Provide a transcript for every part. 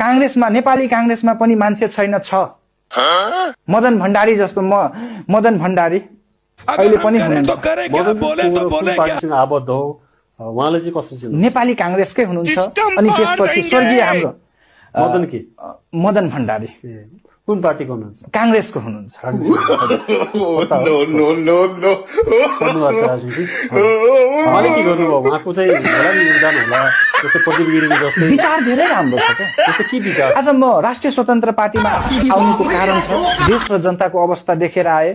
कांग्रेसमा नेपाली कांग्रेसमा पनि मान्छे छैन छ मदन भण्डारी जस्तो मदन भण्डारी अहिले पनि हुनुहुन्छ पार्टीसँग आबद्ध हो उहाँले चाहिँ कसरी चिन्नु नेपाली कांग्रेसकै हुनुहुन्छ अनि त्यसपछि स्वर्गीय हाम्रो मदन के मदन भण्डारी कुन पार्टीको हुनुहुन्छ कांग्रेसको हुनुहुन्छ उहाँले के गर्नुभयो उहाँको चाहिँ होला नि योगदान होला जस्तै प्रदीप गिरीको जस्तै विचार धेरै राम्रो छ क्या जस्तो के विचार आज म राष्ट्रिय स्वतन्त्र पार्टीमा आउनुको कारण छ देश र जनताको अवस्था देखेर आए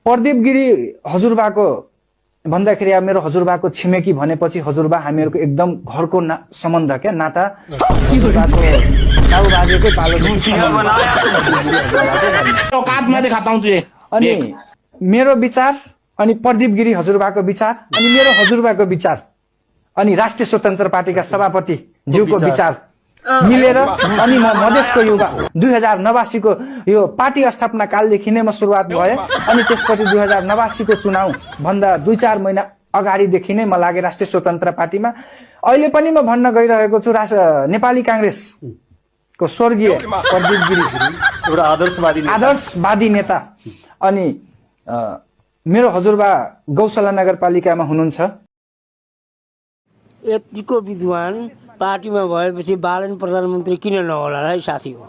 प्रदीप गिरी हजुरबाको भन्दाखेरि अब मेरो हजुरबाको छिमेकी भनेपछि हजुरबा हामीहरूको एकदम घरको सम्बन्ध क्या नाता हजुरबाको बाबुबाजेकै पालो अनि मेरो विचार अनि प्रदीप गिरी हजुरबाको विचार अनि मेरो हजुरबाको विचार अनि राष्ट्रिय स्वतन्त्र पार्टीका सभापति ज्यूको विचार मिलेर अनि म मधेसको युवा 2089 को यो पार्टी स्थापना कालदेखि नै म सुरुवात भए अनि त्यसपछि 2089 को चुनाव भन्दा 2-4 महिना अगाडिदेखि नै म लागे राष्ट्रिय स्वतन्त्र पार्टीमा अहिले पनि म भन्न गइरहेको छु नेपाली कांग्रेस को स्वर्गीय प्रदीप गिरी एउटा आदर्शवादी नेता अनि मेरो हजुरबा गौशाला नगरपालिकामा हुनुहुन्छ यतिको विद्वान पार्टीमा भएपछि बालन प्रधानमन्त्री किन नहोला है साथी हो